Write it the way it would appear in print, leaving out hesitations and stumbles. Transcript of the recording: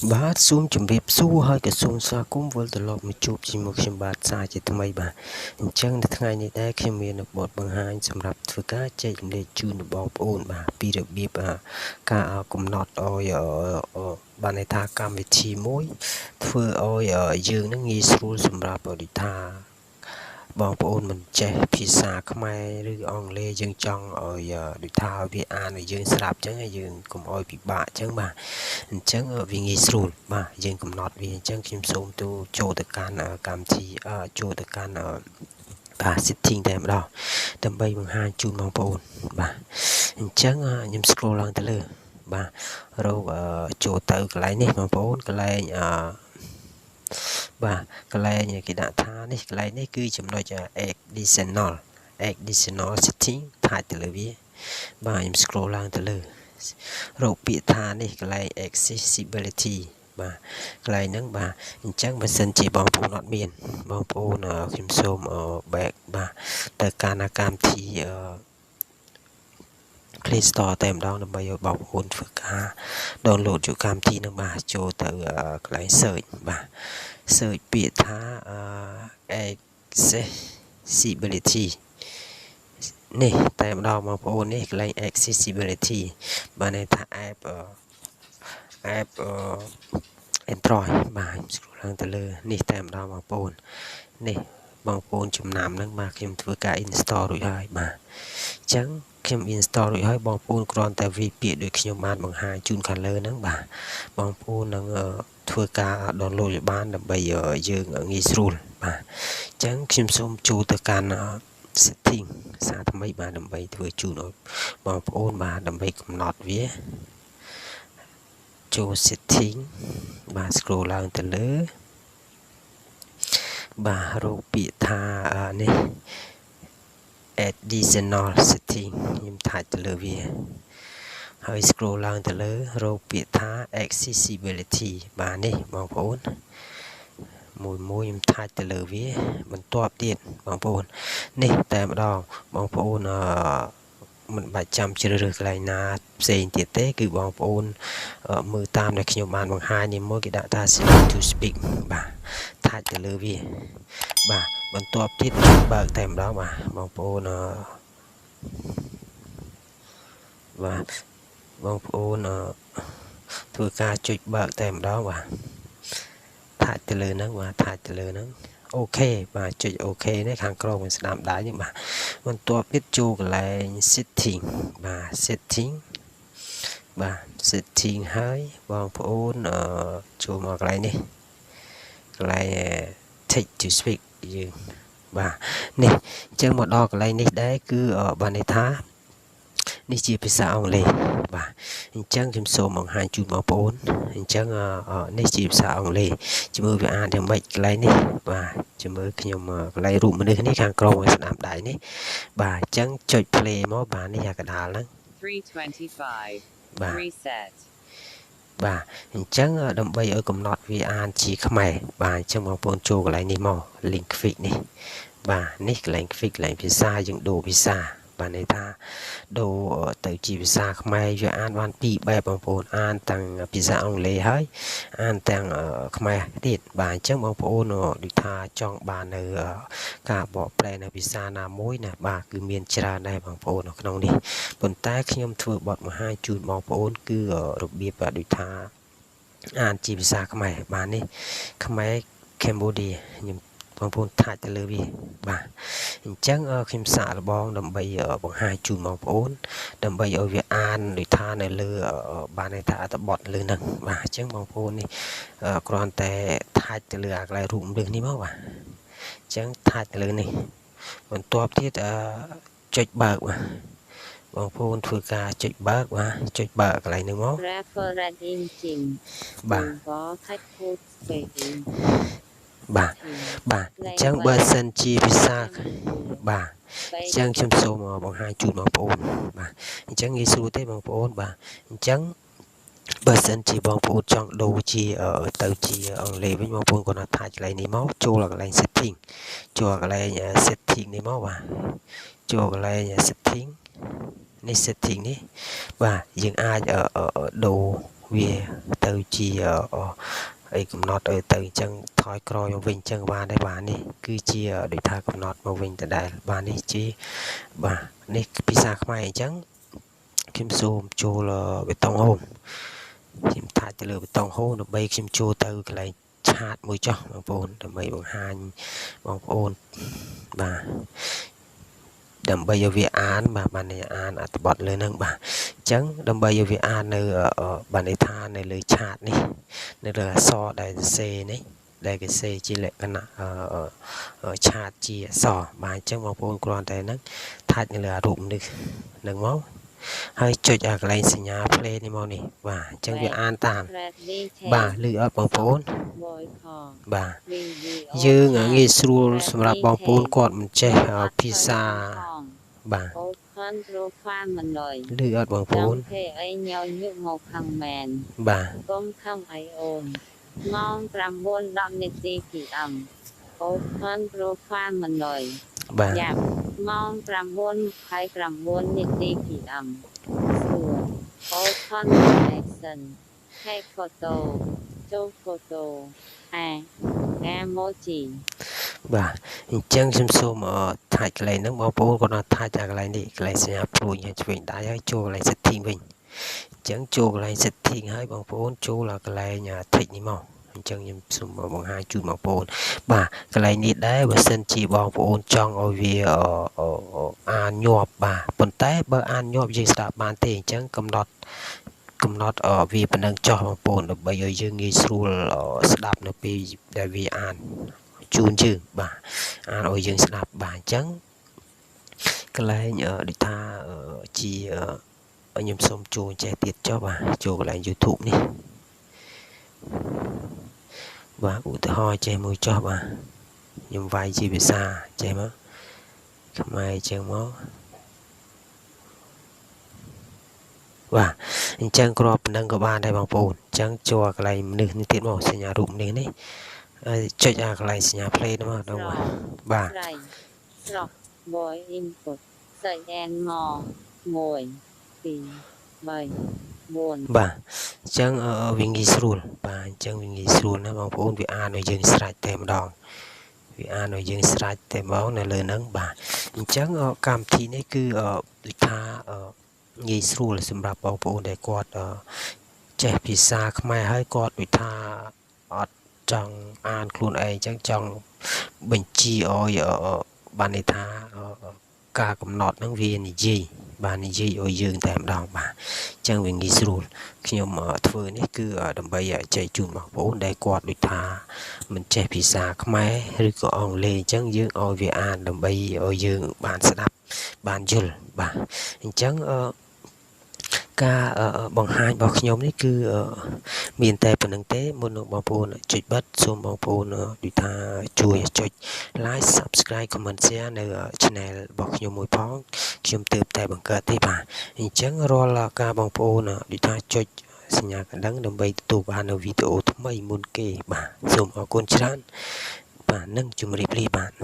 បាទសូមជម្រាបសួរហើយក៏សូមស្វាគមន៍វិលត្រឡប់មកជួបជាមួយខ្ញុំបាទសាជាថ្មីបាទអញ្ចឹងនៅថ្ងៃនេះដែរខ្ញុំមានបទបង្ហាញសម្រាប់ធ្វើការចែករំលែកជូនដល់បងប្អូនបាទពីរបៀបការកំណត់ឲ្យបានន័យថាកម្មវិធីមួយធ្វើឲ្យយើងនឹងងាយស្រួលសម្រាប់ដូចថាបងប្អូនមិនចេះភាសាខ្មែរឬអង់គ្លេសយើងចង់ឲ្យដូចថាវាអានឲ្យយើងស្រាប់អញ្ចឹងហើយយើងកុំឲ្យពិបាកអញ្ចឹងបាទអញ្ចឹងវាងាយស្រួលបាទយើងកំណត់វាអញ្ចឹងខ្ញុំសូមទៅចូលទៅកាន់កម្មវិធីចូលទៅកាន់បាទ setting តែម្ដងដើម្បីបង្ហាញជូនបងប្អូនបាទអញ្ចឹងខ្ញុំ scroll ឡើងទៅលើបាទរកចូលទៅកន្លែងនេះបងប្អូនកន្លែងបាទកន្លែងគេដាក់ថានេះកន្លែងនេះគឺចំណុច additional setting ថាច់ទៅលើវាបាទខ្ញុំ scroll ឡើងទៅលើរកពាក្យថានេះកន្លែង accessibility បាទកន្លែងហ្នឹងបាទអញ្ចឹងបើសិនជាបងប្អូនអត់មានបងប្អូនខ្ញុំសូម back បាទទៅកាន់កម្មវិធី Play Store តែម្ដងដើម្បីឲ្យបងប្អូនធ្វើការ download យកកម្មវិធីនឹងបាទចូលទៅកន្លែង search បាទ search ពាក្យថា accessibility នេះតែម្ដងបងប្អូននេះកន្លែង accessibility បាទន័យថា app Android បាទ scroll ឡើងទៅលើនេះតែម្ដងបងប្អូននេះបងប្អូនចំណាំហ្នឹងបាទខ្ញុំធ្វើការ install រួចហើយបាទអញ្ចឹងខ្ញុំ install រួចហើយបងប្អូនគ្រាន់តែវាយពាក្យដូចខ្ញុំបានបង្ហាញជូនខាងលើហ្នឹងបាទបងប្អូននឹងធ្វើការ download ឲ្យបានដើម្បីយើងងាយស្រួលបាទអញ្ចឹងខ្ញុំសូមចូលទៅកាន់ setting សារថ្មីបាទដើម្បីធ្វើជូនឲ្យបងប្អូនបាទដើម្បីកំណត់វា ចូល setting បាទ scroll ឡើងទៅលើបាទរកពាក្យថានេះ additional setting ខ្ញុំថាច់ទៅលើវាហើយ scroll ឡើងទៅលើរកពាក្យថា accessibility បាទនេះបងប្អូនមួយមួយខ្ញុំថាច់ទៅលើវាបន្ទាប់ទៀតបងប្អូននេះតែម្ដងបងប្អូនអឺមិនបាច់ចាំជ្រើសរើសកន្លែងណាផ្សេងទៀតទេគឺបងប្អូនមើលតាមដែលខ្ញុំបានបង្ហាញនេះមួយគេដាក់ថា select to speak បាទថាច់ទៅលើវាបាទបន្ទាប់ទៀតបើកតែម្ដងបាទបងប្អូនបាទបងប្អូនធ្វើការចុចបើកតែម្ដងបាទថាច់ទៅលើហ្នឹងបាទថាច់ទៅលើហ្នឹង OK បាទចុច OK នេះខាងក្រោមស្ដាំដៃនេះបាទបន្ទាប់ទៀតចូលកន្លែង setting បាទ setting បាទ setting ហើយបងប្អូនចូលមកកន្លែងនេះកន្លែង text to speech យើងបាទនេះអញ្ចឹងមកដល់កន្លែងនេះដែរគឺបានន័យថានេះជាភាសាអង់គ្លេសបាទអញ្ចឹងខ្ញុំសូមបង្ហាញជូនបងប្អូនអញ្ចឹងនេះជាភាសាអង់គ្លេសជំរឿវាអានយ៉ាងម៉េចកន្លែងនេះបាទជំរឿខ្ញុំកន្លែងរូបមនុស្សនេះខាងក្រោមស្ដាំដៃនេះបាទអញ្ចឹងចុច play មកបាទនេះអាកដាលហ្នឹង 325 បាទ reset បាទអញ្ចឹងដើម្បីឲ្យកំណត់វាអានជាខ្មែរបាទអញ្ចឹងបងប្អូនចូលកន្លែងនេះមក language នេះបាទនេះកន្លែង quick កន្លែងភាសាយើងដូរភាសាបាទន័យថាដូរទៅជាភាសាខ្មែរវាអានបានពីរបែបបងប្អូនអានទាំងភាសាអង់គ្លេសហើយអានទាំងខ្មែរទៀតបាទអញ្ចឹងបងប្អូនដូចថាចង់បាននៅការបកប្រែនៅភាសាណាមួយណាបាទគឺមានច្រើនដែរបងប្អូននៅក្នុងនេះប៉ុន្តែខ្ញុំធ្វើបទបង្ហាញជូនបងប្អូនគឺរបៀបដូចថាអានជាភាសាខ្មែរបាទនេះខ្មែរ Cambodia ខ្ញុំបងប្អូនថាច់ទៅលើវាបាទអញ្ចឹងខ្ញុំសាកល្បងដើម្បីបង្ហាញជូនបងប្អូនដើម្បីឲ្យវាអានដូចថានៅលើបានន័យថាអត្ថបទលើហ្នឹងបាទអញ្ចឹងបងប្អូននេះគ្រាន់តែថាច់ទៅលើអាកន្លែងរូបមនុស្សនេះមកបាទអញ្ចឹងថាច់ទៅលើនេះបន្ទាប់ទៀតចុចបើកបាទបងប្អូនធ្វើការចុចបើកបាទចុចបើកកន្លែងហ្នឹងមក Referent engine បាទ code បាទបាទអញ្ចឹងបើសិនជាភាសាបាទអញ្ចឹងខ្ញុំសូមបង្ហាញជូនបងប្អូនបាទអញ្ចឹងងាយស្រួលទេបងប្អូនបាទអញ្ចឹងបើសិនជាបងប្អូនចង់ដូរជាទៅជាអង់គ្លេសវិញបងប្អូនគ្រាន់តែថាកន្លែងនេះមកចូលកន្លែង setting ចូលកន្លែង setting នេះមកបាទចូលកន្លែង setting នេះ setting នេះបាទយើងអាចដូរ វាទៅជាអីកំណត់ឲ្យទៅអញ្ចឹងថយក្រោយមកវិញអញ្ចឹងបានដែរបាទនេះគឺជាដូចថាកំណត់មកវិញដដែលបាទនេះជាបាទនេះភាសាខ្មែរអញ្ចឹងខ្ញុំសូមចូលប៊ូតុង home ខ្ញុំថាច់ទៅលើប៊ូតុង home ដើម្បីខ្ញុំចូលទៅកន្លែងឆាតមួយចុះបងប្អូនដើម្បីបង្ហាញបងប្អូនបាទដើម្បីឲ្យវាអានបាទបាននេះអានអត្ថបទលើនឹងបាទអញ្ចឹងដើម្បីឲ្យវាអាននៅបានន័យថានៅលើឆាតនេះនៅលើអក្សរដែលសរសេរនេះដែលគេសេជាលក្ខណៈឆាតជាអក្សរបាទអញ្ចឹងបងប្អូនគ្រាន់តែហ្នឹងថាច់នៅលើរូបនេះនឹងមកហើយចុចអាកន្លែងសញ្ញា play នេះមកនេះបាទអញ្ចឹងវាអានតាមបាទឮអត់បងប្អូនបាទយើងងាយស្រួលសម្រាប់បងប្អូនគាត់មិនចេះភាសាបាទឮអត់បងប្អូនបាទកុំខំអីអូនម៉ោង9:10នាទី PM Open profile menu បាទយ៉ាប់ម៉ោង9:29នាទី PM សួរ Open connection Take photo ចូល photo អា emoji បាទអញ្ចឹងខ្ញុំសូមថាច់កន្លែងហ្នឹងបងប្អូនគាត់ថាច់អាកន្លែងនេះកន្លែងសញ្ញាព្រួយហើយឆ្វេងដៃហើយចូលកន្លែង setting វិញអញ្ចឹងចូលកន្លែង setting ហើយបងប្អូនចូលកន្លែង tick នេះមកអញ្ចឹងខ្ញុំសូមបង្ហាញជូនបងប្អូនបាទកន្លែងនេះដែរបើសិនជាបងប្អូនចង់ឲ្យវាអានញាប់បាទប៉ុន្តែបើអានញាប់យើងស្ដាប់បានទេអញ្ចឹងកំណត់វាប៉ុណ្ណឹងចោះបងប្អូនដើម្បីឲ្យយើងងាយស្រួលស្ដាប់នៅពេលដែលវាអានជូនយើងបាទអានឲ្យយើងស្ដាប់បាទអញ្ចឹងកន្លែងដូចថាជាខ្ញុំសូមចូលចេះទៀតចុះបាទចូលកន្លែង YouTube នេះបាទឧទាហរណ៍ចេះមួយចុះបាទខ្ញុំវាយជាភាសាចេះមកខ្មែរចឹងមកបាទអញ្ចឹងគ្រាប់ប៉ុណ្ណឹងក៏បានដែរបងប្អូនអញ្ចឹងចូលកន្លែងមនុស្សនេះទៀតមកសញ្ញារូបនេះនេះហើយចុចអាកន្លែងសញ្ញា play នោះមកដល់បាទស្រក voice input សែនមក1 2 3 4បាទអញ្ចឹងវាងាយស្រួលបាទអញ្ចឹងវាងាយស្រួលណាស់បងប្អូនវាអានឲ្យយើងស្រេចតែម្ដងវាអានឲ្យយើងស្រេចតែម្ដងនៅលើហ្នឹងបាទអញ្ចឹងកម្មវិធីនេះគឺដូចថាងាយស្រួលសម្រាប់បងប្អូនដែលគាត់ចេះភាសាខ្មែរហើយគាត់ដូចថាអត់ចង់អានខ្លួនឯងអញ្ចឹងចង់បញ្ជាឲ្យបានន័យថាការកំណត់ហ្នឹងវានិយាយបាទនិយាយឲ្យយើងតែម្ដងបាទអញ្ចឹងវាងាយស្រួលខ្ញុំធ្វើនេះគឺដើម្បីចែកជូនបងប្អូនដែលគាត់ដូចថាមិនចេះភាសាខ្មែរឬក៏អង់គ្លេសអញ្ចឹងយើងឲ្យវាអានដើម្បីឲ្យយើងបានស្ដាប់បានយល់បាទអញ្ចឹងការបង្ហាញរបស់ខ្ញុំនេះគឺមានតែប៉ុណ្្នឹងទេមុននឹងបងប្អូនចុចបិទសូមបងប្អូនដូចថាជួយចុច like subscribe comment share នៅ channel របស់ខ្ញុំមួយផងខ្ញុំទើបតែបង្កើតទេបាទអញ្ចឹងរាល់ការបងប្អូនដូចថាចុចសញ្ញាកណ្ដឹងដើម្បីទទួលបាននូវវីដេអូថ្មីមុនគេបាទសូមអរគុណច្រើនបាទនិងជម្រាបលាបាទ។